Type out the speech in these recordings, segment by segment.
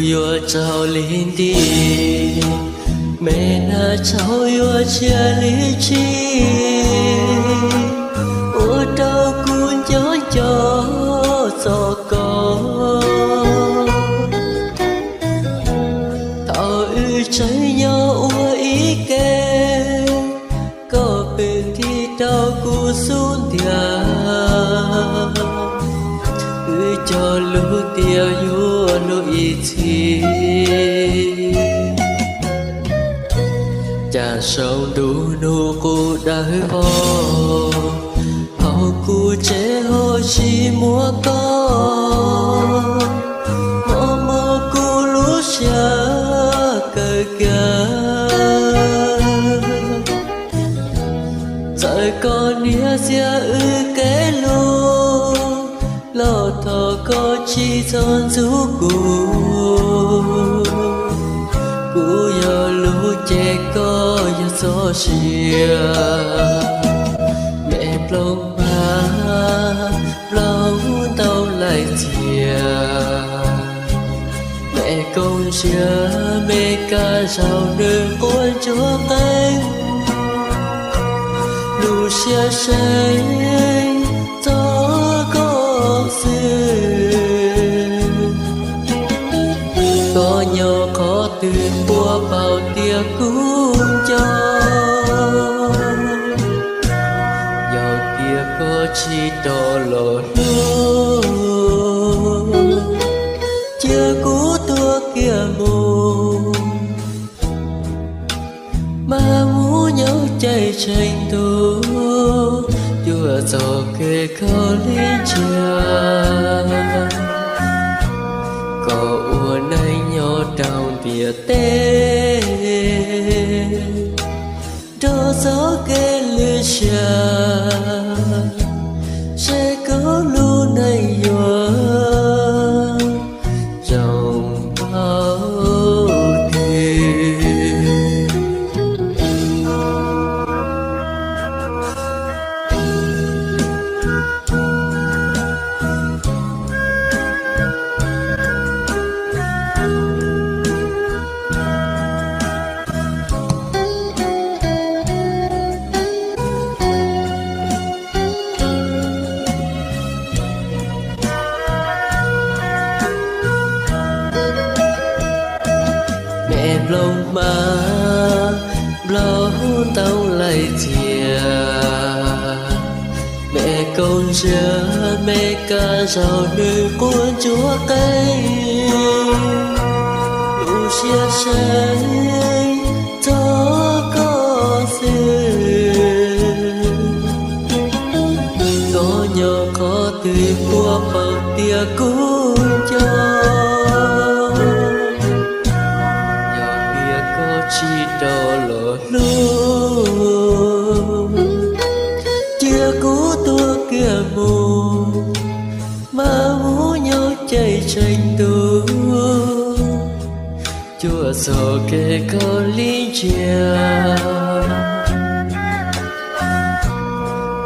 Yuav tsaug li nti, me nag tshauv yuav tshiab li tshis, ua rau kuv nco nco txog koj. Thaum wb tseem nyob ua ib ke, koj pw nti rau kuv xub ntiag, wb cog lus tias yuav luag ib txhis. Cas saum ntuj nug qub dawb vog, hauv kuv tsev ho tsis muaj koj, mob mob kuv lub siab kawg kiag. Txawm koj niam txiag wb kev lus, los thov koj tsis txhob ntxub kuv. Kuv yog lus ces koj yog txoj sia. Me nplooj hma, nplooj ntoo laim txias, me kooj ntsia, me kab zaum nws quaj ntsuag qees, lub siab seev txog koj xwb. Koj nyob qhov twg puas paub tias kuv nco, yog tias koj tsis rov los hlub, cia kuv tuag kiag mus, mas mus nyob caij tseem ntuj, cuaj txoj kev khaub lig ntsia. Koj ua neej nyob rau ntiaj teb, nrog txoj kev lwj siab, seb koj lub neej yuav zoo npaum twg. Me nplooj hma, nplooj ntoo laim txias, me kooj ntsia, me kab zaum nws quaj ntsuag qees, lub siab seev txog koj xwb. Koj nyob qhov twg puas paub tias kuv nco, yog tias koj tsis rov los hlub, cia kuv tuag kiag mus, mas mus nyob caij tseem ntuj, cuaj txoj kev khaub lig ntsia.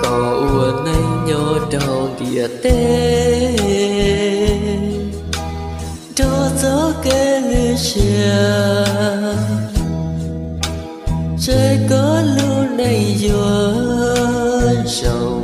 Koj ua neej nyob rau ntiaj teb, nrog txoj kev lwj siab, seb koj lub neej yuav zoo